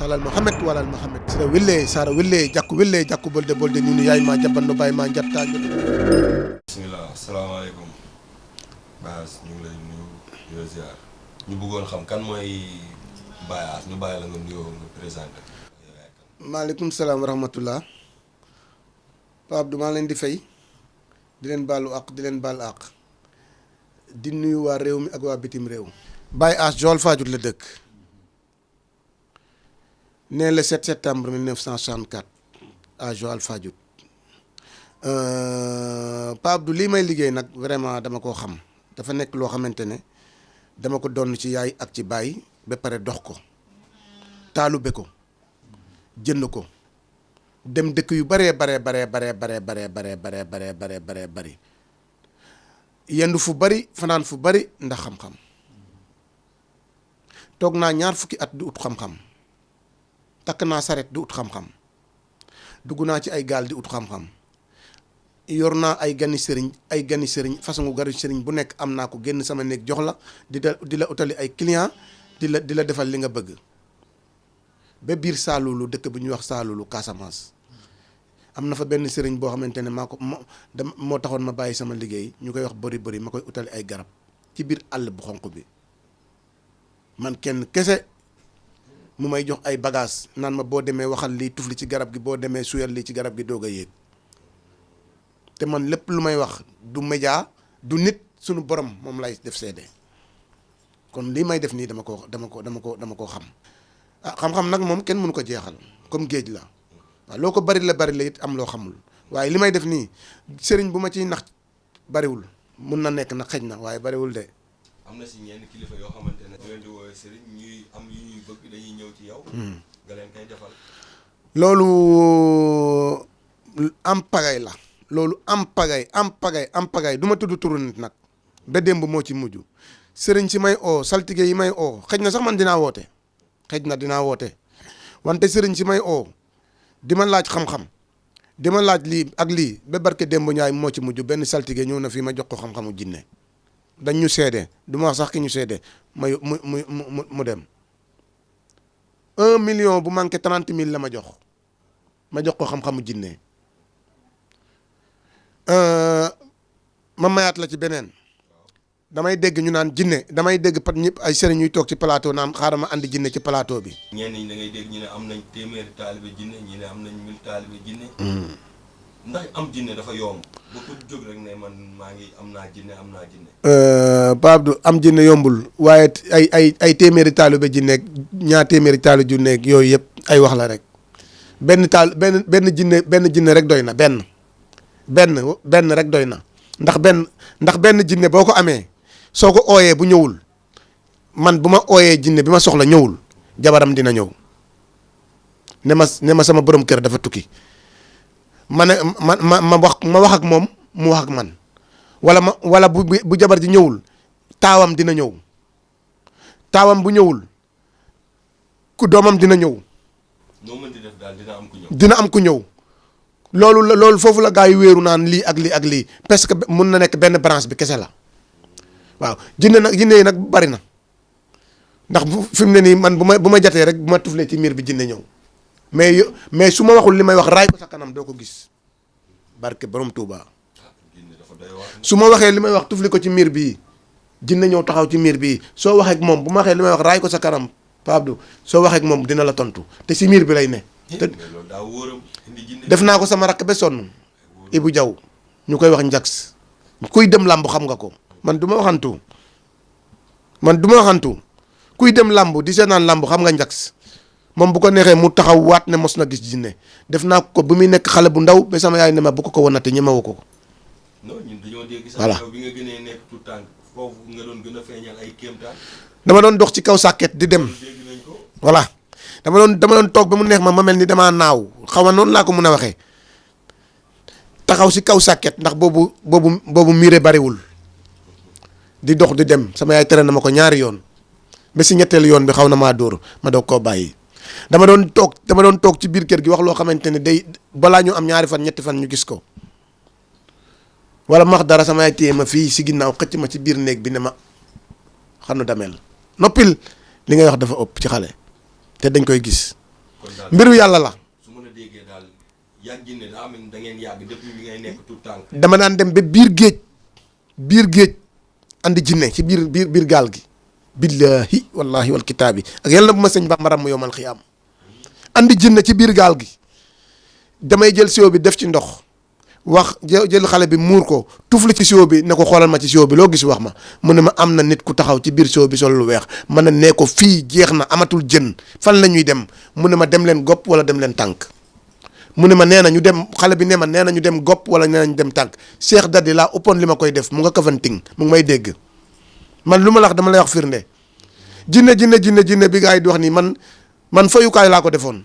salal Muhammad walal Muhammad sira wille sara wille jakku bolde ninu yaay ma jabanno bay ma jatta bismillah asalaamaaleykum Baas ñu ngi lay nuyu di la ziar ñu bëggoon xam kan mooy Baye Ass ñu bàyyi la nga nuyoo nga présenté. maaleykum salaam wa rahmatullah Pape Abdou maa leen di fay di leen baalu àq di leen baal àq di nuyu waa réew mi ak waa bitim réew. Baye Ass Joal Fadiouth la dëkk né le 7 septembre 1964 à Joal Fadiouth Pape Abdou lii may liggéey nag vraiment dama koo xam dafa nekk loo xamante ne dama ko donn ci yaay ak ci baay ba pare dox ko taalube ko jënd ko dem dëkk yu baree bari yendu fu bari fanaan fu bari ndax xam-xam toog naa 20 at di ut xam-xam takk naa saret di ut xam-xam dugg naa ci ay gaal di ut xam-xam yor naa ay gani sëriñ façon gari sëriñ bu nekk am naa ko génn sama néeg jox la di la utali ay client di la defal li nga bëgg ba biir Saalulu dëkk bu ñuy wax Saalulu Casamance am na fa benn sëriñ boo xamante ne moo taxoon ma bàyyi sama liggéey ñu koy wax bëri ma koy utali ay garab ci biir àll bu xonq bi man kenn kese mu may jox ay bagage naan ma boo demee waxal lii tufli ci garab gi boo demee suyal lii ci garab gi doog a yéeg te man lépp lu may wax du média du nit sunu borom moom lay def seede kon lii may def nii dama ko xam xam-xam nag moom kenn mënu ko jeexal comme géej la waaw loo ko bari la it am loo xamul waaye li may def nii sëriñ bu ma ciy nax bariwul mun na nekk nag xëj na waaye bariwul de. am na si ñenn kilifa yoo xamante ne. ñu leen di woowee sëriñ ñuy am yu ñuy bëgg dañuy ñëw ci yow. nga leen koy defal. loolu am pagay la. loolu am pagay du ma tudd turu nit nag ba démb moo ci mujj sëriñ si may oo saltige yi may oo xëj na sax man dinaa woote wante sëriñ si may oo di ma laaj xam-xam di ma laaj lii ak lii ba barke démb ñaay moo ci mujj benn saltige ñëw na fii ma jox ko xam-xamu jinne dañ ñu seede du ma wax sax ki ñu seede mu dem 1 million bu manqué 30 000 la ma jox ko xam-xamu jinne ma mayaat la ci beneen damay dégg ñu naan jinne damay dégg pat ñëpp ay sëriñ ñuy toog ci plateau naan xaaral ma andi jinne ci plateau bi. ñenn ñi da ngay dégg ñu ne am nañ téeméeri taalibe jinne ñi ne am nañ 1000 taalibe jinne. ndax am jinne dafa yomb ba ko jóg rek ne man maa ngi am naa jinne. Pape Abdou am jinne yombul waaye ay téeméeri taalibe jinne ñaar téeméeri taalibe jinne yooyu yëpp ay wax la rek benn jinne rek doy na benn rek doy na ndax benn jinne boo ko amee soo ko ooyee bu ñëwul man bu ma ooyee jinne bi ma soxla ñëwul jabaram dina ñëw ne ma sama borom kër dafa tukki ma wax ak moom mu wax ak man wala bu jabar ji ñëwul taawam dina ñëw taawam bu ñëwul ku doomam dina ñëw. noo mën di def daal dina am ku ñëw. loolu foofu la gaa yi wéeru naan lii ak lii parce que mun na nekk benn branche bi kese la waaw jinne yi nag bari na ndax fi mu ne nii man bu ma jatee rek bu ma tuflee ci miir bi jinne ñëw mais su ma waxul li may wax raay ko sa kanam doo ko gis barke borom Touba su ma waxee li may wax tufli ko ci miir bii jinne ñëw taxaw ci miir bii soo waxee ak moom bu ma waxee li may wax raay ko sa kanam Pape Abdou soo waxee ak moom dina la tontu te si miir bi lay ne. def naa ko sama rakk ba sonn Ibou Diaw ñu koy wax njax kuy dem làmb xam nga ko man du ma waxantu kuy dem làmb di seetaan làmb xam nga njax moom bu ko neexee mu taxaw waat ne mos na gis jinne def naa ko bu muy nekk xale bu ndaw ba sama yaay ne ma bu ko wanate ñemewu ko. non ñun dañoo dégg sax voilà bi nga gënee nekk tout tànk foofu nga doon gën a feeñal ay kéemtaan. dama doon dox ci kaw sàkket di dem voilà. dama doon toog ba mu neex ma mel ni damaa naaw xaw ma noonu laa ko mën a waxee taxaw si kaw sàkket ndax boobu miire bariwul di dox di dem sama yaay tere na ma ko ñaari yoon ba si ñetteelu yoon bi xaw na maa dóor ma doog koo bàyyi dama doon toog ci biir kër gi wax loo xamante ne day balaa ñu am ñaari fan ñetti fan ñu gis ko wala max dara sama yaay téye ma fii si ginnaaw xëcc ma ci biir néeg bi ne ma xanu damel noppil li ngay wax dafa ëpp ci xale te dañ koy gis kon daal mbiru yàlla la. su mën a déggee daal yàgg jinne daa am da ngeen yàgg depuis bi ngay nekk tout tànk. dama daan dem ba biir géej andi jinne ci biir gaal gi. billahi wallahi wal kitaabi ak yàlla na bu ma sëñ Bamba ram yowmal xiyaam andi jinne ci biir gaal gi damay jël siwo bi def ci ndox wax jël xale bi muur ko tufli ci siwo bi ne ko xoolal ma ci siwo bi loo gis wax ma mu ne ma am na nit ku taxaw ci biir siwo bi sol lu weex ma ne nee ko fii jeex na amatul jën fan la ñuy dem mu ne ma dem leen gopp wala dem leen tànk mu ne ma nee na ñu dem xale bi ne ma nee na ñu dem gopp wala nee na ñu dem tànk Cheikh Dadi laa ëppoon li ma koy def mu nga Kafountine mu ngi may dégg man lu ma la wax dama lay wax firnde jinne bi gaa yi di wax nii man fayukaay laa ko defoon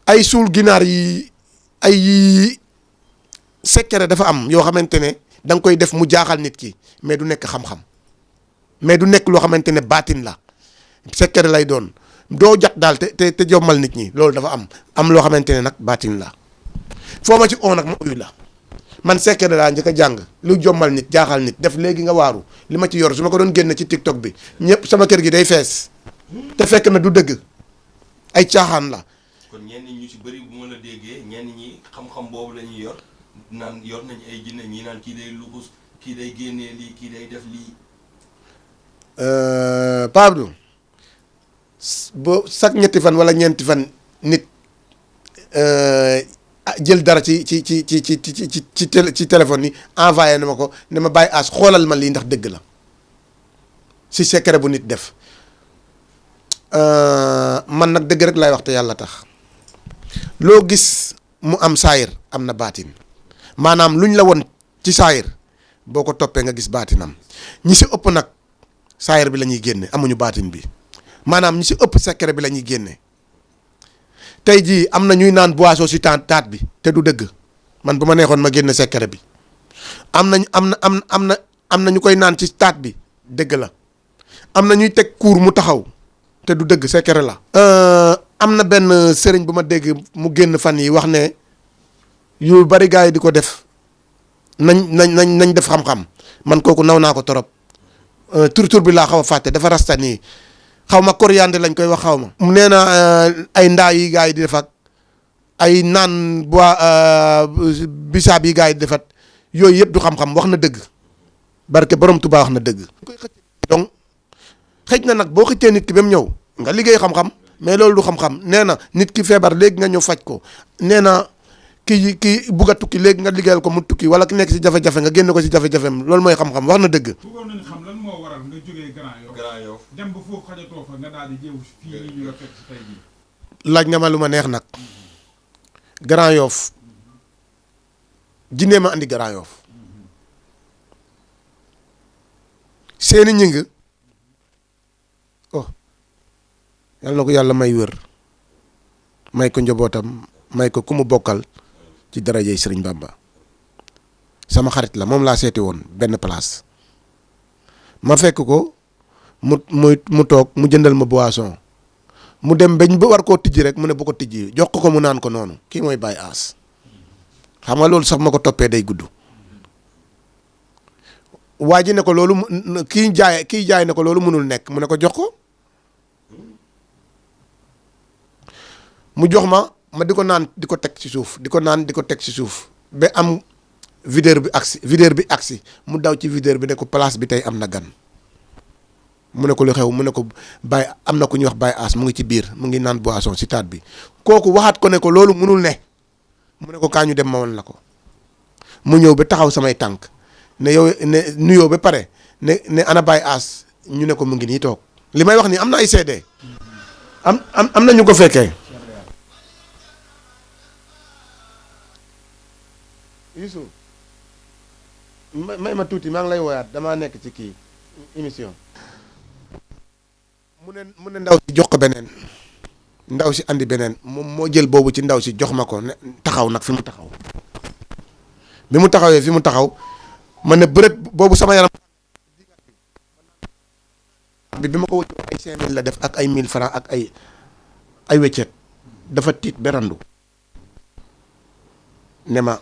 ay suul ginaar yi ay secret dafa am yoo xamante ne da nga koy def mu jaaxal nit ki mais du nekk xam-xam mais du nekk loo xamante ne baatin la secret lay doon doo jat daal te jommal nit ñi loolu dafa am loo xamante ne nag baatin la foo ma ci oo nag ma uyu la man secret laa njëkk a jàng lu jommal nit jaaxal nit def léegi nga waaru li ma ci yor su ma ko doon génn ci TikTok bi ñëpp sama kër gi day fees te fekk na du dëgg ay caaxaan la. kon ñenn ñu ci bëri bu ma la déggee ñenn ñi xam-xam boobu la ñuy yor naan yor nañ ay jinne ñi naan kii day luxus kii day génnee lii kii day def lii. Pape Abdou boo chaque ñetti fan wala ñeenti fan nit jël dara ci téléphone yi envoyé na ma ko ne ma bàyyi as xoolal ma lii ndax dëgg la si secret bu nit def man nag dëgg rek laay wax te yàlla tax loo gis mu am saayir am na baatin maanaam luñ la woon ci saayir boo ko toppee nga gis baatinam ñi si ëpp nag saayir bi la ñuy génne amuñu baatin bi maanaam ñi si ëpp secret bi la ñuy génne tey jii am na ñuy naan boisson si taat bi te du dëgg man bu ma neexoon ma génne secret bi am na ñu koy naan ci taat bi dëgg la am na ñuy teg kuur mu taxaw te du dëgg secret la. am na benn sëriñ bu ma dégg mu génn fan yi wax ne yu bari gars yi di ko def nañ def xam-xam man kooku naw naa ko torop tur bi laa xaw a fàtte dafa rasta nii xaw ma coriandre lañ koy wax xaw ma. nee na ay ndaa yi gars yi di def ak ay naan bisaab yi gars yi di defat yooyu yëpp du xam-xam wax na dëgg barke borom Tuubaa wax na dëgg. donc xëj na nag boo xëccee nit ki ba mu ñëw nga liggéey xam-xam mais loolu du xam-xam nee na nit ki feebar léegi nga ñëw faj ko nee na kii bugg a tukki léegi nga liggéeyal ko mu tukki wala ki nekk si jafe-jafe nga génn ko si jafe-jafem loolu mooy xam-xam wax na dëgg. bëggoon nañu xam lan moo waral nga jógee Grand Yoff dem ba foofu xajatoo fa nga daal di jéem fii ñu la fekk si tey jii. laaj nga ma lu ma neex nag Grand Yoff jinne ma andi Grand Yoff seeni ñing oh yal na ko yàlla may wër may ko njabootam may ko ku mu bokkal ci darajey Sëriñ Bamba sama xarit la moom laa seeti woon benn place ma fekk ko mu toog mu jëndal ma boisson mu dem bañ ba war koo tijji rek mu ne bu ko tijji jox ko mu naan ko noonu kii mooy Baye Ass xam nga loolu sax ma ko toppee day gudd waa ji ne ko loolu kii jaay ne ko loolu mënul nekk mu ne ko jox ko mu jox ma di ko naan di ko teg ci suuf di ko naan di ko teg ci suuf ba am videur bi agsi mu daw ci videur bi ne ko place bi tey am na gan mu ne ko lu xew mu ne ko Baye am na ku ñuy wax Baye Ass mu ngi ci biir mu ngi naan boisson ci taat bi kooku waxaat ko ne ko loolu mënul ne mu ne ko kaa ñu dem ma woon la ko mu ñëw ba taxaw samay tànk ne yow ne nuyoo ba pare ne ana Baye Ass ñu ne ko mu ngi nii toog li may wax nii am na ay seede am na ñu ko fekkee. Youssou may ma tuuti maa ngi lay woyaat damaa nekk ci kii émission. mu ne ndaw si jox ko beneen ndaw si andi beneen moom moo jël boobu ci ndaw si jox ma ko ne taxaw nag fi mu taxaw bi mu taxawee fi mu taxaw ma ne bërët boobu sama yaram bi ma ko wëcc ay 5000 la def ak ay 1000 francs ak ay weccet dafa tiit berandu ne ma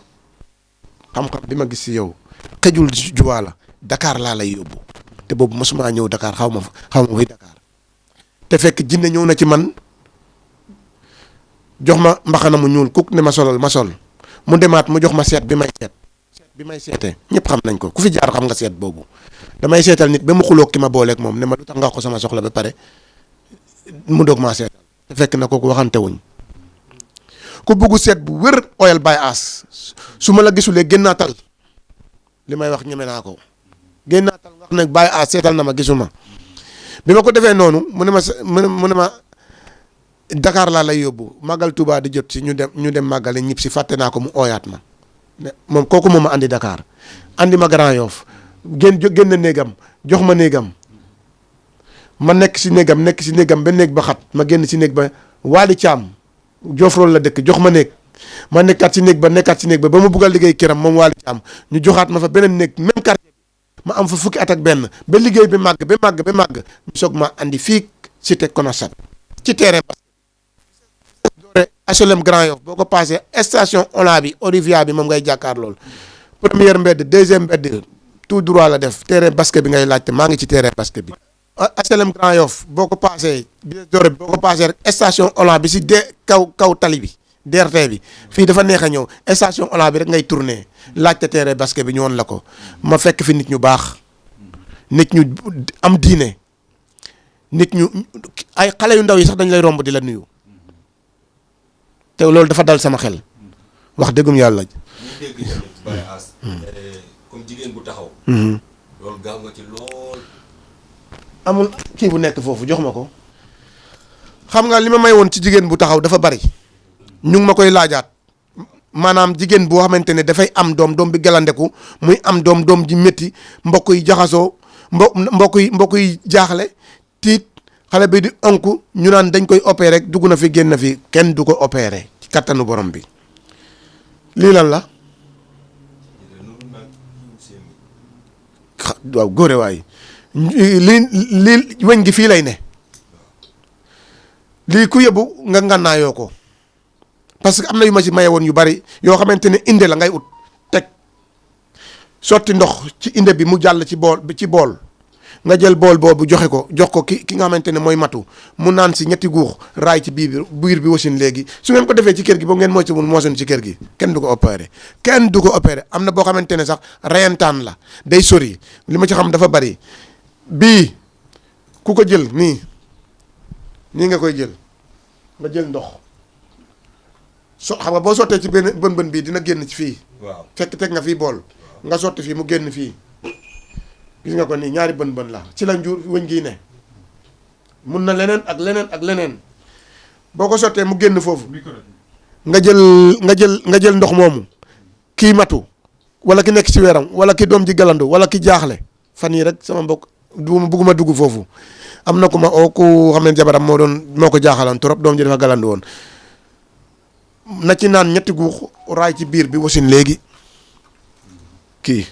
xam-xam bi ma gis si yow xëjul juwaa la Dakar laa lay yóbbu te boobu mosuma ñëw Dakar xaw ma fay Dakar te fekk jinne ñëw na ci man jox ma mbaxana mu ñuul kuk ne ma solal ma sol mu demaat mu jox ma seet bi may seetee ñëpp xam nañ ko ku fi jaar xam nga seet boobu damay seetal nit ba mu xuloo ki ma booleeg moom ne ma lu tax nga wax ko sama soxla ba pare mu doog maa seetal te fekk na kooku waxante wuñ ku bugg seet bu wér oyal Baye Ass su ma la gisulee génnaatal li may wax ñeme naa ko génnaatal wax ne Baye Ass seetal na ma gisuma bi ma ko defee noonu mu ne ma Dakar laa lay yóbbu màggal Touba di jot si ñu dem màggale ñib si fàtte naa ko mu ooyaat ma moom kooku moom ma andi Dakar andi ma Grand Yoff génn néegam jox ma néegam ma nekk si néegam ba néeg ba xat ma génn si néeg ba Waly Thiam Jofrol la dëkk jox ma néeg ma nekkaat si néeg ba ba ma bugg a liggéey këram moom Waly Thiam ñu joxaat ma fa beneen néeg même quartier ma am fa fukki at ak benn ba liggéey bi màgg ñu soog ma andi fii cité Konasap ci terrain HLM Grand Yoff boo ko passé station Ola bi Olivia bi moom ngay jàkkaar lool première mbedd deuxième mbedd tout droit la def terrain basket bi ngay laajte maa ngi ci terrain basket bi. HLM Grand Yoff boo ko passé boo ko passé rek station Ola bi si kaw tali bi DRT bi fii dafa neex a ñëw station Ola bi rek ngay tourné laajte terrain basket bi ñu woon la ko ma fekk fi nit ñu baax nit ñu am diine nit ñu ay xale yu ndaw yi sax dañ lay romb di la nuyu. te loolu dafa dal sama xel wax dëggum yàlla. ñu dégg tamit Baye Ass comme jigéen bu taxaw. loolu gaaw nga ci lool. amul kii bu nekk foofu jox ma ko xam nga li ma may woon ci jigéen bu taxaw dafa bari ñu ngi ma koy laajaat maanaam jigéen boo xamante ne dafay am doom bi galandeku muy am doom ji métti mbokk yi jaxasoo mbokk yi jaaxle tiit. xale bi di onku ñu naan dañ koy opéré rek dugg na fi génn fi kenn du ko opéré ci kattanu borom bi lii lan la waaw góore waay lii weñ gi fii lay ne lii ku yëbu nga ngànnaayoo ko parce que am na yu ma ci maye woon yu bari yoo xamante ne inde la ngay ut teg sotti ndox ci inde bi mu jàll ci bool nga jël bool boobu jox ko ki nga xamante ne mooy matu mu naan si ñetti guux raay ci biir bi wasin léegi su ngeen ko defee ci kër gi boo ngeen moosun ci kër gi kenn du ko opéré am na boo xamante ne sax reyantaan la day sori li ma ci xam dafa bari bii ku ko jël nii nga koy jël nga jël ndox xam nga boo sottee ci benn bën bii dina génn ci fii waaw fekk teg nga fii bool nga sotti fii mu génn fii gis nga ko nii ñaari bën la ci la njur wëñ gi ne mun na leneen ak leneen boo ko sottee mu génn foofu nga jël ndox moomu kii matu wala ki nekk ci weeram wala ki doom ji galandu wala ki jaaxle fan yii rek sama mbokk bugguma dugg foofu am na ku ma oo ku xam ne jabaram moo ko jaaxaloon trop doom ji dafa galandu woon na ci naan ñetti guux raay ci biir bi wasin léegi kii